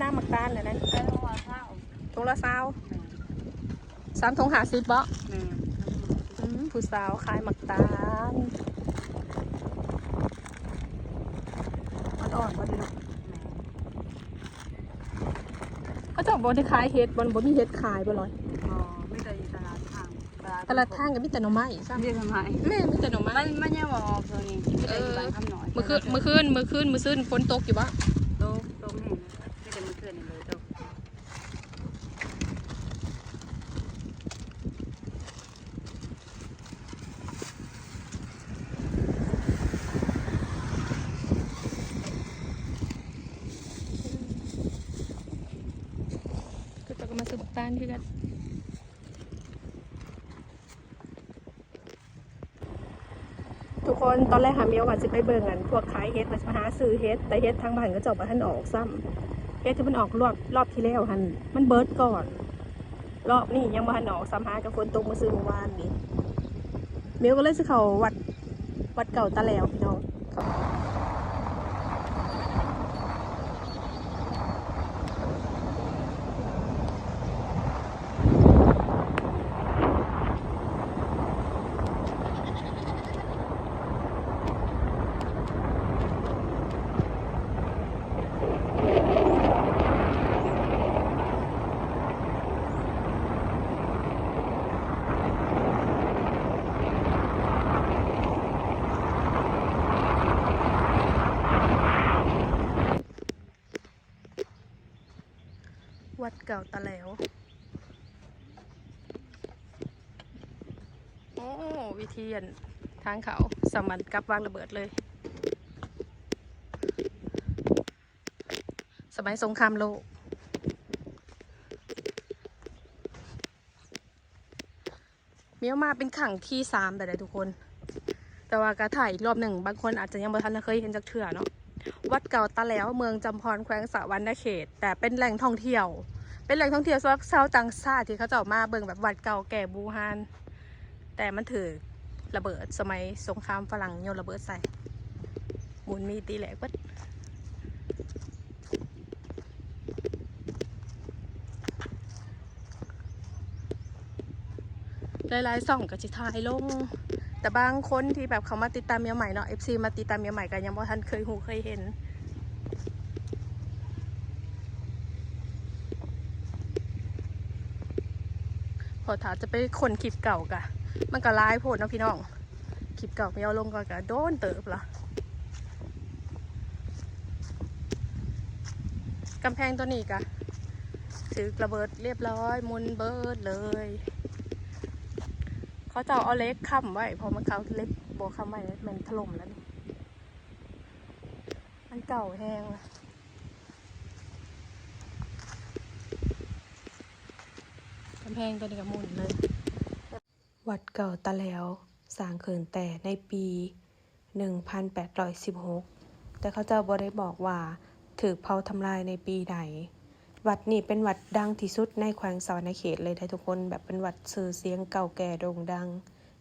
ນ້ຳໝາກຕານອັນນັ້ນ ເອີ ຖົງລະຊາວ ຖົງລະຊາວ ແມ່ນ ສາມຖົງຫ້າສິບບໍ? ແມ່ນ ອືມ ຜູ້ສາວຂາຍໝາກຕານ ອ່ອນໆ ບໍ່ໄດ້ລູກ ແມ່ນ ເຂົາເຈົ້າບໍ່ໄດ້ຂາຍເຫັດບໍ່? ບໍ່ມີເຫັດຂາຍບໍ່ລອຍ? ບໍ່ ມີແຕ່ຢູ່ຕະຫຼາດທາງ ຕະຫຼາດທາງກໍມີແຕ່ໜໍ່ໄມ້ຊ້ຳ ມີແຕ່ໜໍ່ໄມ້ ແມ່ນ ມີແຕ່ໜໍ່ໄມ້ ມັນ ມັນຍັງບໍ່ອອກຊ່ວງນີ້ ມີແຕ່ຢູ່ ເອີ ບ້ານຄຳນ້ອຍ ມື້ຄືນ ມື້ຄືນ ມື້ຄືນ ມື້ຊືນຝົນຕົກຢູ່ບໍ? ຕົກ ຕົກແຮງ ມີແຕ່ມື້ຄືນນີ້ເລີຍຕົກ ເຂົາເຈົ້າກໍມາຊື້ໝາກຕານຄືກັນ. ທຸກຄົນ ຕອນແລກຫາ ມິວວ່າຊິໄປເບິ່ງອັນພວກຂາຍເຫັດ ວ່າຊິໄປຫາຊື້ເຫັດ ແຕ່ເຫັດທາງບ້ານເຂົາເຈົ້າບໍ່ທັນອອກຊ້ຳ ເຫັດທີ່ມັນອອກລອບ ລອບທີ່ແລ້ວຫັ້ນ ມັນເບິດກ່ອນ ລອບນີ້ຍັງບໍ່ທັນອອກຊ້ຳ ຫາກໍຝົນຕົກມື້ຊືນມື້ວານນີ້ ມິວກໍເລີຍຊິເຂົ້າວັດ ວັດເກົ່າຕາແຫຼວ ພີ່ນ້ອງ. ວັດເກົ່າຕາແຫຼວ ໂອ້ ວິທີອັນທາງເຂົ້າ ສາມາດກັບວາງລະເບີດເລີຍ ສະໄໝສົງຄາມໂລກ. ມິວມາເປັນຄັ້ງທີສາມແລ້ວເດ້ທຸກຄົນ ແຕ່ວ່າກໍຖ່າຍອີກລອບໜຶ່ງ ບາງຄົນອາດຈະຍັງບໍ່ທັນເຄີຍເຫັນຈັກເທື່ອເນາະ. ວັດເກົ່າຕາແຫຼວ ເມືອງຈຳພອນ ແຂວງສະຫວັນນະເຂດ ແຕ່ເປັນແຫຼ່ງທ່ອງທ່ຽວ ເປັນແຫຼ່ງທ່ອງທ່ຽວສຳລັບຊາວຕ່າງຊາດທີ່ເຂົາເຈົ້າມາເບິ່ງແບບວັດເກົ່າແກ່ບູຮານ ແຕ່ມັນຖືກລະເບີດສະໄໝສົງຄາມຝຣັ່ງໂຍນລະເບີດໃສ່ ບຸນມີຕີແຫຼກເບິດ. ຫຼາຍໆຊ່ອງກໍຊິຖ່າຍລົງ ແຕ່ບາງຄົນທີ່ແບບເຂົ້າມາຕິດຕາມມຽວໃໝ່ເນາະ ເອັຟຊີມາຕິດຕາມມຽວໃໝ່ກໍຍັງບໍ່ທັນເຄີຍຮູ້ເຄີຍເຫັນ ເພາະຖ້າຈະໄປຄົ້ນຄລິບເກົ່າກະ ມັນກໍຫຼາຍໂພດເນາະພີ່ນ້ອງ. ຄລິບເກົ່າທີ່ເອົາລົງກໍ ກໍໂດນເຕີບລະ ກຳແພງຕົວນີ້ກະຖືກລະເບີດລຽບຮ້ອຍ ໝຸ່ນເບີດເລີຍ ເຂົາເຈົ້າເອົາເຫຼັກຄ້ຳໄວ້ ເພາະມັນເຂົາເຫຼັກບໍ່ຄ້ຳໄວ້ແມ່ນຖະຫຼົ່ມແລ້ວນີ້ ມັນເກົ່າແຮງລະ ກຳແພງຕົວນີ້ກໍໝຸ່ນເລີຍ. ວັດເກົ່າຕາແຫຼວ ສ້າງຂຶ້ນແຕ່ໃນປີໜຶ່ງພັນແປດຮ້ອຍສິບຫົກ ແຕ່ເຂົາເຈົ້າບໍ່ໄດ້ບອກວ່າຖືກເຜົາທຳລາຍໃນປີໃດ. ວັດນີ້ເປັນວັດດັງທີ່ສຸດໃນແຂວງສະຫວັນນະເຂດເລີຍເດ້ທຸກຄົນ ແບບເປັນວັດຊື່ສຽງເກົ່າແກ່ໂດ່ງດັງ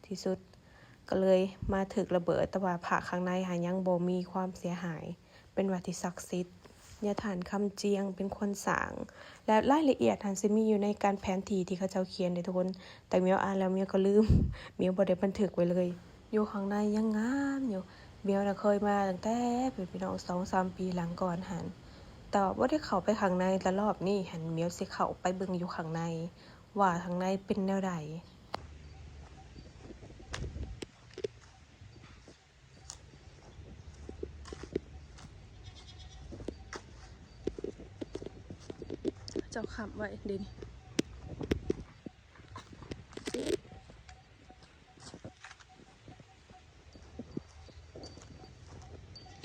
ທີ່ສຸດ ກໍເລີຍມາຖືກລະເບີດ ແຕ່ວ່າພະຂ້າງໃນຫາຍັງບໍ່ມີຄວາມເສຍຫາຍ. ເປັນວັດທີ່ສັກສິດ ຍາທ່ານຄຳຈຽງເປັນຄົນສ້າງ ແລະ ລາຍລະອຽດຫັ້ນຊິມີຢູ່ໃນການແຜນທີ່ທີ່ເຂົາເຈົ້າຂຽນເດ້ທຸກຄົນ ແຕ່ໝຽວອ່ານແລ້ວໝຽວກໍລືມ ໝຽວບໍ່ໄດ້ບັນທຶກໄວ້ເລີຍ. ຢູ່ຂ້າງໃນຍັງງາມຢູ່ ໝຽວນະເຄີຍມາຕັ້ງແຕ່ເປັນພີ່ນ້ອງສອງສາມປີຫຼັງກ່ອນຫັ້ນ ແຕ່ວ່າບໍ່ໄດ້ເຂົ້າໄປຂ້າງໃນ ແຕ່ລອບນີ້ຫັ້ນໝຽວຊິເຂົ້າໄປເບິ່ງຢູ່ຂ້າງໃນ ວ່າຂ້າງໃນເປັນແນວໃດ. ເຈົ້າຄ້ຳໄວ້ເດ້ນີ້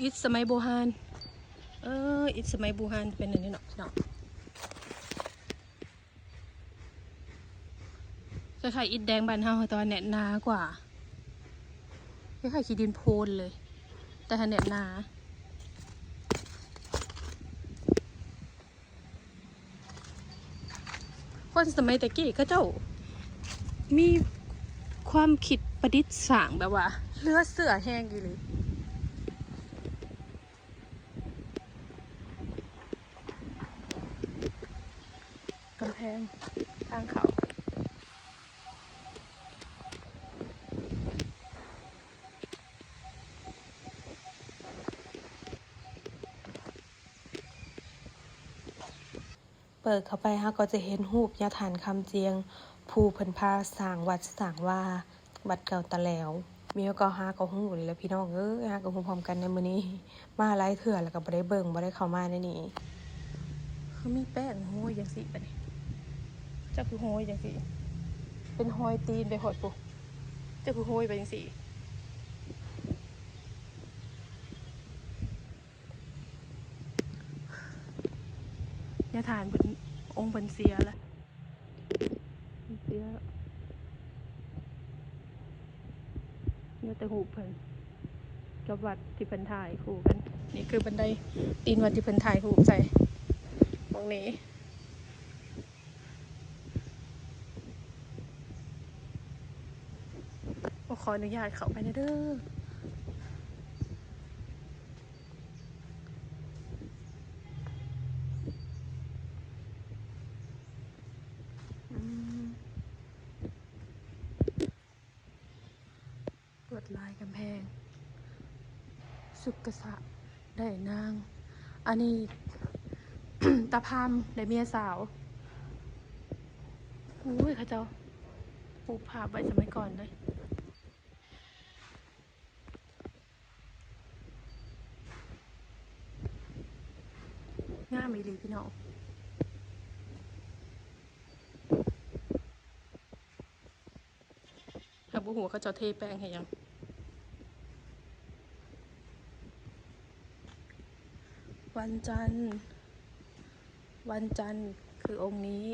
ອິດສະໄໝບູຮານ ເອີ ອິດສະໄໝບູຮານເປັນອັນນີ້ເນາະ ພີ່ນ້ອງ. ຄ້າຍໆອິດແດງບ້ານເຮົາ ແຕ່ວ່າແໜ້ນໜາກວ່າ ຄ້າຍໆຂີ້ດິນໂພນເລີຍ ແຕ່ຫາແໜ້ນໜາ. ຄົນສະໄໝແຕ່ກີ້ເຂົາເຈົ້າມີຄວາມຄິດປະດິດສ້າງແບບວ່າເຫຼືອເຊື່ອແຮງອີ່ຫຼີ. ງທາງເຂົ້າ. ເປີດເຂົ້າໄປ ເຮົາກໍຈະເຫັນຮູບຍາທ່ານຄຳຈຽງ ຜູ້ເພິ່ນພາສ້າງວັດສ້າງວາ ວັດເກົ່າຕາແຫຼວ. ມີໂອກາດຫາກໍຮູ້ນີ້ແຫຼະພີ່ນ້ອງເອີຍ, ຫາກໍຮູ້ພ້ອມກັນໃນມື້ນີ້. ມາຫຼາຍເທື່ອແລ້ວກໍບໍ່ໄດ້ເບິ່ງ, ບໍ່ໄດ້ເຂົ້າມາໃນນີ້. ຄືມີແປ້ງໂຮຍຈັ່ງຊີ້ບາດນີ້. ເຈົ້າຄືໂຮຍຈັ່ງຊີ້? ເປັນຮອຍຕີນໄປຮອດພຸ້ນ. ເຈົ້າຄືໂຮຍໄປຈັ່ງຊີ້? ຍາທ່ານເພິ່ນ ອົງເພິ່ນເສຍລະ ເສຍ ເຫຼືອແຕ່ຮູບເພິ່ນກັບວັດທີ່ເພິ່ນຖ່າຍຄູ່ກັນ. ນີ້ຄືບັນໄດຕີນວັດທີ່ເພິ່ນຖ່າຍຮູບໃສ່ໝ່ອງນີ້. ຂໍອະນຸຍາດເຂົ້າໄປແດ່ເດີ. ອືມ ລວດລາຍກຳແພງ ສຸກກະສະໄດ້ນາງ ອັນນີ້ ຕາພາມໄດ້ເມຍສາວ. ໂອ້ຍ ເຂົາເຈົ້າປູກຜາບໄວ້ສະໄໝກ່ອນເລີຍ. ງາມອີ່ຫຼີພີ່ນ້ອງ. ຫາກບໍ່ຮູ້ວ່າເຂົາເຈົ້າເທແປ້ງເຮັດຫຍັງ. ວັນຈັນ ວັນຈັນຄືອົງນີ້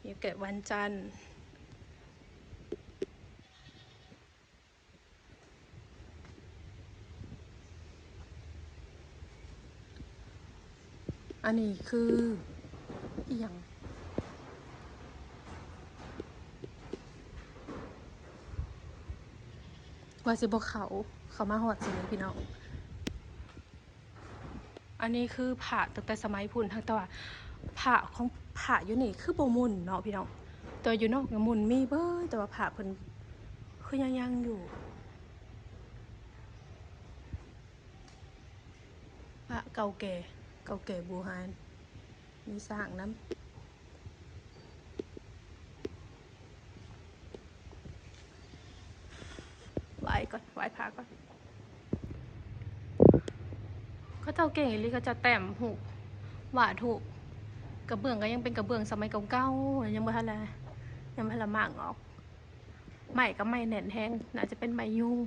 ມີແກ່ວັນຈັນ. ອັນນີ້ຄືອີ່ຫຍັງ? ວ່າຊິບໍ່ເຂົ້າ ເຂົ້າມາຮອດຊິນີ້ພີ່ນ້ອງ. ອັນນີ້ຄືພະຕັ້ງແຕ່ສະໄໝພຸ້ນ ແຕ່ວ່າພະຂອງ ພະຢູ່ນີ້ຄືບໍ່ໝຸ່ນເນາະພີ່ນ້ອງ, ແຕ່ວ່າຢູ່ນອກນີ້ໝຸ່ນມີເບີດ, ແຕ່ວ່າພະເພິ່ນຄືຍັງ ຍັງຢູ່. ພະເກົ່າແກ່ ເກົ່າແກ່ບູຮານ ມີຊ້າງນຳ. ໄຫວ້ກ່ອນ ໄຫວ້ພະກ່ອນ. ເຂົາເຈົ້າເກັ່ງອີ່ຫຼີ, ເຂົາເຈົ້າແຕ້ມຮູບ ວາດຮູບ. ກະເບື້ອງກໍຍັງເປັນກະເບື້ອງສະໄໝເກົ່າໆ, ຍັງບໍ່ທັນລະ ຍັງບໍ່ທັນລະມ້າງອອກ. ໄມ້ກໍໄມ້ແໜ້ນແຮງ, ໜ້າຈະເປັນໄມ້ຍູງ.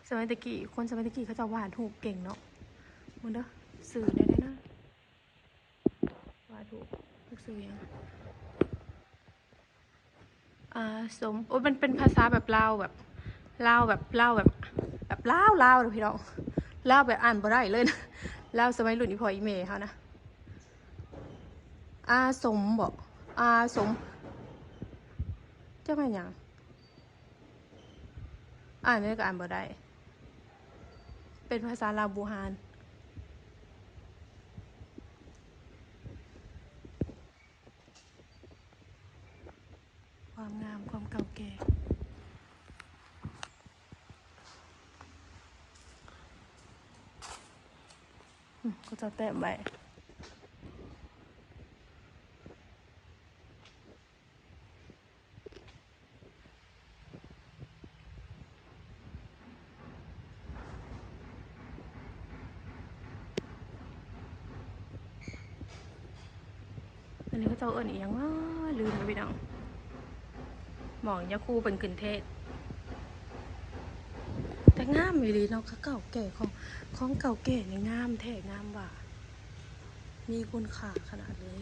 ສະໄໝແຕ່ກີ້ ຄົນສະໄໝແຕ່ກີ້ເຂົາເຈົ້າວາດຮູບເກັ່ງເນາະ. ເບິ່ງເດີ ຊື່ແນວໃດນະ? ວາດຮູບ ຊື່ຫຍັງ? ອາສົມ ໂອ້ຍ ມັນເປັນພາສາແບບລາວ ແບບລາວ ແບບລາວ ແບບ ແບບລາວ ລາວເດີພີ່ນ້ອງ, ລາວແບບອ່ານບໍ່ໄດ້ເລີຍນະ, ລາວສະໄໝລຸ້ນອີ່ພໍ່ອີ່ແມ່ເຮົານະ. ອາສົມບໍ? ອາສົມ ຈັກແມ່ນຫຍັງ? ອ່ານແນວໃດກໍອ່ານບໍ່ໄດ້, ເປັນພາສາລາວບູຮານ. ຄວາມງາມ ຄວາມເກົ່າແກ່. ອືມ ເຂົາເຈົ້າແຕ້ມໄວ້. ອັນນີ້ເຂົາເຈົ້າເອີ້ນອີ່ຫຍັງວະ? ລືມແລ້ວພີ່ນ້ອງ. ໝ່ອງຍາຄູເພິ່ນຂຶ້ນເທດ. ແຕ່ງາມອີ່ຫຼີເນາະ, ເກົ່າແກ່ ຂອງ ຂອງເກົ່າແກ່ນີ້ງາມແທ້ງາມວ່າ. ມີຄຸນຄ່າຂະໜາດເລີຍ.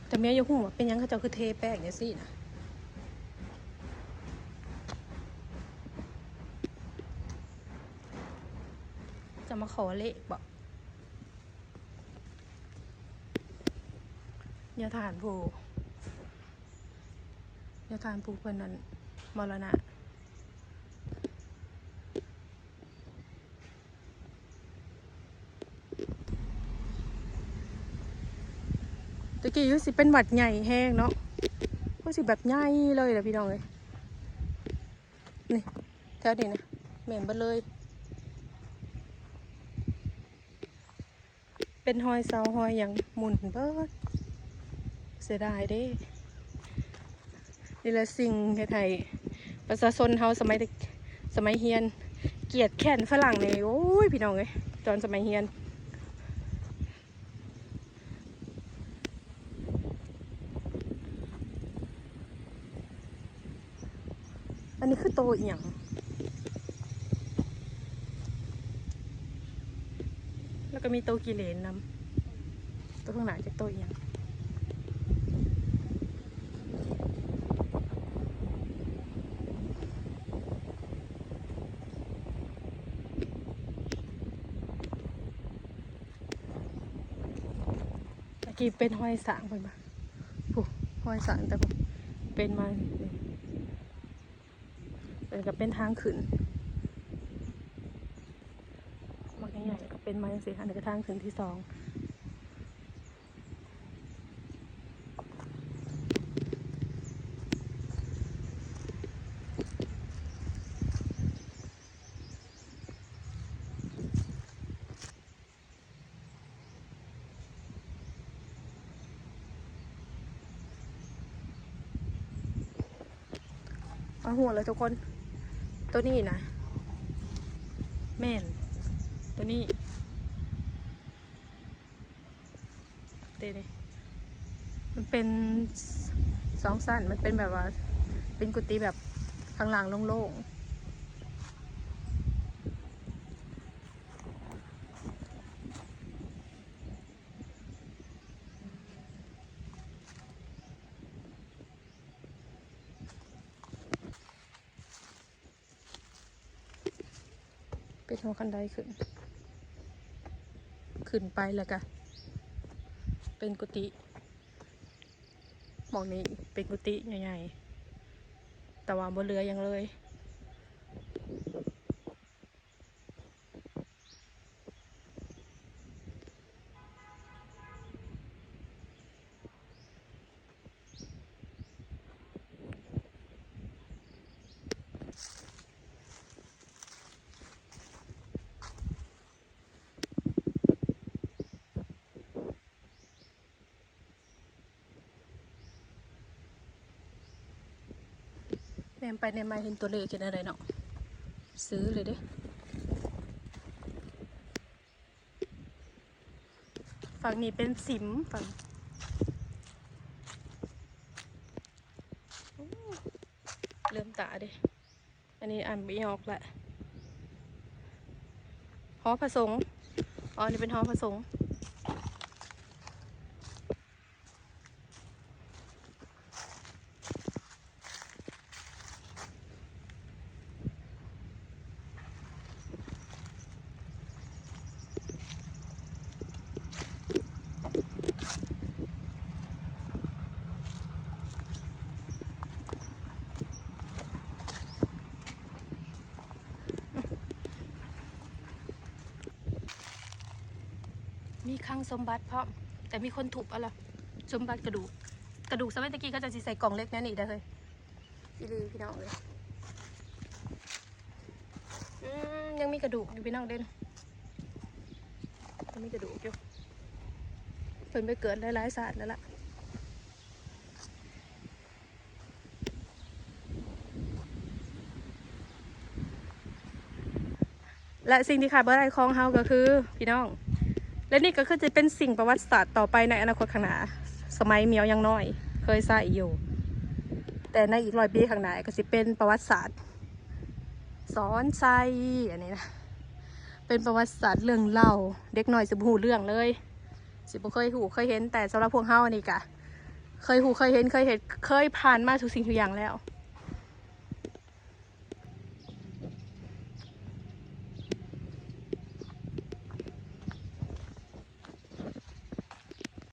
ແຕ່ເມຍຢາກຮູ້ວ່າເປັນຫຍັງເຂົາເຈົ້າຄືເທແປ້ງຈັ່ງຊີ້ນະ? ເຈົ້າມາຂໍເລກບໍ? ຍາທ່ານຜູ້ ຍາທ່ານຜູ້ເພິ່ນນັ້ນ ມໍລະນະ. ຕະກີ້ຄືຊິເປັນວັດໃຫຍ່ແຮງເນາະ, ຄືຊິແບບໃຫຍ່ເລີຍລະພີ່ນ້ອງເອີຍ. ນີ້ ແຖວນີ້ນະ ແມ່ນເບິດເລີຍ. ເປັນຮອຍເສົາ ຮອຍຫຍັງໝຸ່ນເບິດ, ເສຍດາຍເດ້. ນີ້ແຫຼະສິ່ງເຮັດໃຫ້ປະຊາຊົນເຮົາສະໄໝ ສະໄໝຮຽນກຽດແຄ້ນຝຣັ່ງນີ້. ໂອ້ຍ ພີ່ນ້ອງເອີຍ ຕອນສະໄໝຮຽນ. ອັນນີ້ຄືໂຕອີ່ຫຍັງ? ແລ້ວກໍມີໂຕກີເລນນຳ. ໂຕຂ້າງໜ້າຈັກໂຕອີ່ຫຍັງ? ຕະກີ້ເປັນຮອຍຊ້າງເພິ່ນວ່າ ຜູ້ ຮອຍຊ້າງ ແຕ່ເປັນມາ ເອີ ກໍເປັນທາງຂຶ້ນ ມັກໃຫຍ່ໆ ກໍເປັນມາຈັ່ງຊີ້. ອັນນີ້ກໍທາງຂຶ້ນທີສອງ. ເອົາ ຮູ້ແລ້ວທຸກຄົນ ໂຕນີ້ນະ ແມ່ນໂຕນີ້ ເດ້ນີ້ ມັນເປັນສອງຊັ້ນ ມັນເປັນແບບວ່າ ເປັນກຸຕິແບບຂ້າງລ່າງໂລ່ງໆ. ເປັນຫົວຄັນໄດຂຶ້ນ ຂຶ້ນໄປແລ້ວກະເປັນກຸຕິ. ໝ່ອງນີ້ເປັນກຸຕິໃຫຍ່ໆ ແຕ່ວ່າບໍ່ເຫຼືອຫຍັງເລີຍ. ແນມໄປແນມມາເຫັນຕົວເລກເຮັດແນວໃດເນາະ? ຊື້ເລີຍເດ້. ຝັ່ງນີ້ເປັນສິມ ຝັ່ງ ໂອ້ ເລີ່ມຕາເດ້. ອັນນີ້ອ່ານບໍ່ອອກລະ ຫໍພະສົງ. ອໍ ອັນນີ້ເປັນຫໍພະສົງ. ມີຄັງສົມບັດພ້ອມ ແຕ່ມີຄົນທຸບເອົາລະ ສົມບັດກະດູກ ກະດູກສະໄໝຕະກີ້ເຂົາເຈົ້າຊິໃສ່ກ່ອງເຫຼັກແນວນີ້ໄດ໋ເຮີ້ຍ. ອີ່ຫຼີພີ່ນ້ອງເອີຍ. ອືມ ຍັງມີກະດູກຢູ່ພີ່ນ້ອງເດ້ ຍັງມີກະດູກຢູ່ ເພິ່ນໄປເກີດຫຼາຍໆຊາດແລ້ວລະ. ແລະ ສິ່ງທີ່ຂາດບໍ່ໄດ້ຂອງເຮົາກໍຄື ພີ່ນ້ອງ ແລະ ນີ້ກໍຄືຈະເປັນສິ່ງປະຫວັດສາດຕໍ່ໄປໃນອະນາຄົດຂ້າງໜ້າ. ສະໄໝໝຽວຍັງນ້ອຍເຄີຍໃຊ້ຢູ່ ແຕ່ໃນອີກຮ້ອຍປີຂ້າງໜ້າກໍຊິເປັນປະຫວັດສາດສອນໄຊ ອັນນີ້ນະ ເປັນປະຫວັດສາດເລື່ອງເລົ່າ ເດັກນ້ອຍຊິບໍ່ຮູ້ເລື່ອງເລີຍ ຊິບໍ່ເຄີຍຮູ້ເຄີຍເຫັນ. ແຕ່ສຳລັບພວກເຮົານີ້ກະເຄີຍຮູ້ເຄີຍເຫັນ ເຄີຍເຮັດ ເຄີຍຜ່ານມາທຸກສິ່ງທຸກຢ່າງແລ້ວ.